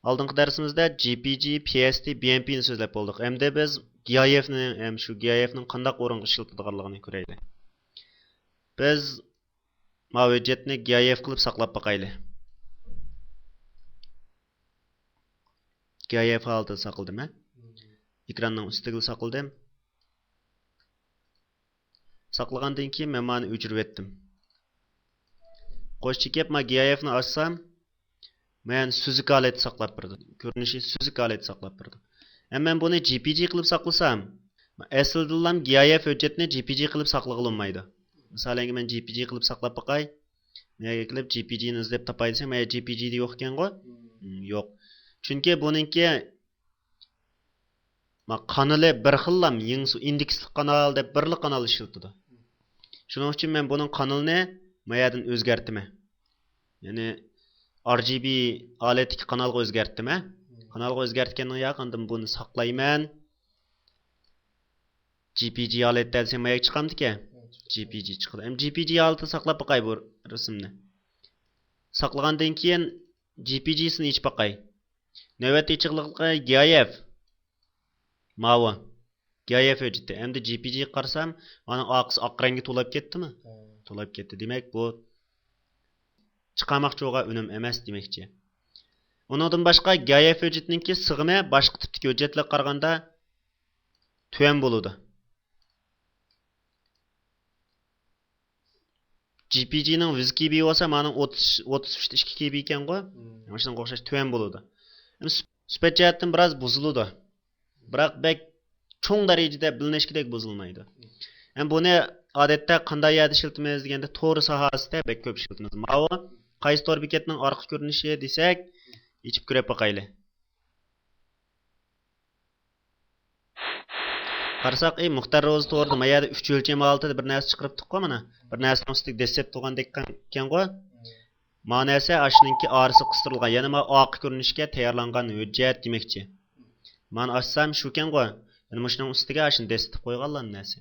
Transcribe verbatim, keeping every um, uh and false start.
ئالدىنقى دەرسىمىزدە جي پى جى، پى ئېس تى، بى ئېم پى نى سۆزلەپ بولدۇق. ئەمدى بىز گىئايېفنى، ھەم شۇ گىئايېفنىڭ قانداق ئورۇنغا ئىشلىتىدىغانلىقىنى كۆرەيلى. بىز ماۋۇ ھۆججەتنى گىئايېف قىلىپ ساقلاپ باقايلى. گىئايېف ھالىتىدە ساقلىدىم، ھە؟ ئېكراننىڭ ئۈستىگىلا ساقلىدىم. ساقلىغاندىن كېيىن مەن مانى ئۆچۈرۈۋەتتىم. قوش چېكىپ، ما گىئايېفنى ئاچسام، مەن سۈزۈك ھالەتتە ساقلاپ بېرىدۇ. كۆرۈنۈشى سۈزۈك ھالەتتە ساقلاپ بېرىدۇ. ھەم مەن بۇنى جي پى جى قىلىپ ساقلىسام، ئەسلىدىنلا گىئايېف ھۆججەتنى جي پى جى قىلىپ ساقلىغىلى بولمايدۇ. مىسالەنگە مەن جي پى جى قىلىپ ساقلاپ باقاي. مەيەرگە كېلىپ جي پى جى نى ئىزدەپ تاپاي دېسەم، مەيەر جي پى جى دە يوق ئىكەنغۇ؟ مم. يوق. چۈنكى بۇنىڭكى ما قانىلى بىر خىللا، يىڭسۇ ئىندېكسلىق قانال دەپ بىرلا قانال ئىشلىتىدۇ. شۇنىڭ ئۈچۈن مەن بۇنىڭ قانىلىنى ما يەردىن ئۆزگەرتىمەن. يەنى ئار جى بى ھالەتتىكى قانالغا ئۆزگەرتتىم، ھە؟ قانالغا ئۆزگەرتكەندىن ياق، ئاندىن بۇنى ساقلايمەن. جي پى جى ھالەتتە دېسەم، ما يەرگە چىقامدىكەن؟ جي پى جى چىقىدۇ. ئەمدى جي پى جى ھالىتىدە ساقلاپ باقاي بۇ رەسىمنى. ساقلىغاندىن كېيىن جي پى جى سىنى ئېچىپ باقاي. نۆۋەتتە ئېچىقلىقى گىئايېف. ماۋۇ. گىئايېف ھۆججىتى. ئەمدى جي پى جى قارىسام، مانا ئارقىسى ئاق رەڭگە تولاپ كەتتىمۇ؟ ھە. تولاپ كەتتى. دېمەك، بۇ چىقارماقچى بولغان ئۈنۈم ئەمەس دېمەكچى. ئۇنىڭدىن باشقا، گىئايېف ھۆججىتىنىڭكى سىغىمى باشقا تىپتىكى ھۆججەتلەرگە قارىغاندا تۆۋەن بولىدۇ. جي پى جى نىڭ يۈز كى بى بولسا، مانىڭ ئوتتۇز، ئوتتۇز ئۈچ تە ئىككى كى بى ئىكەنغۇ؟ مم. مانا شۇنىڭغا ئوخشاش تۆۋەن بولىدۇ. ئەمما سۈپ-، سۈپەت جەھەتتىن بىراز بۇزۇلىدۇ. بىراق بەك چوڭ دەرىجىدە بىلىنىشكىدەك بۇزۇلمايدۇ. ھەم بۇنى ئادەتتە قانداق يەردە ئىشلىتىمىز دېگەندە، تور ساھەسىدە بەك كۆپ ئىشلىتىمىز. ماۋۇ قايسى تور بېكەتنىڭ ئارقا كۆرۈنۈشى دېسەك، ئېچىپ كۆرۈپ باقايلى. قارىساق، ئى، مۇختەر روزى تورىدا ما يەردە ئۈچ ئۆلچەم ھالىتىدە بىر نەرسە چىقىرىپتۇققۇ مانا. بىر نەرسىنىڭ ئۈستىگە دەسسەپ تۇرغاندەك ئىكەنغۇ. ما نەرسە ئاشۇنىڭكى ئارىسى قىستۇرۇلغان، يەنى ما ئارقا كۆرۈنۈشكە تەييارلانغان ھۆججەت دېمەكچى. مانى ئاچسام شۇكەنغۇ. يەنى مۇشۇنىڭ ئۈستىگە ئاشۇنى دەسسىتىپ قويغانلا نەرسە.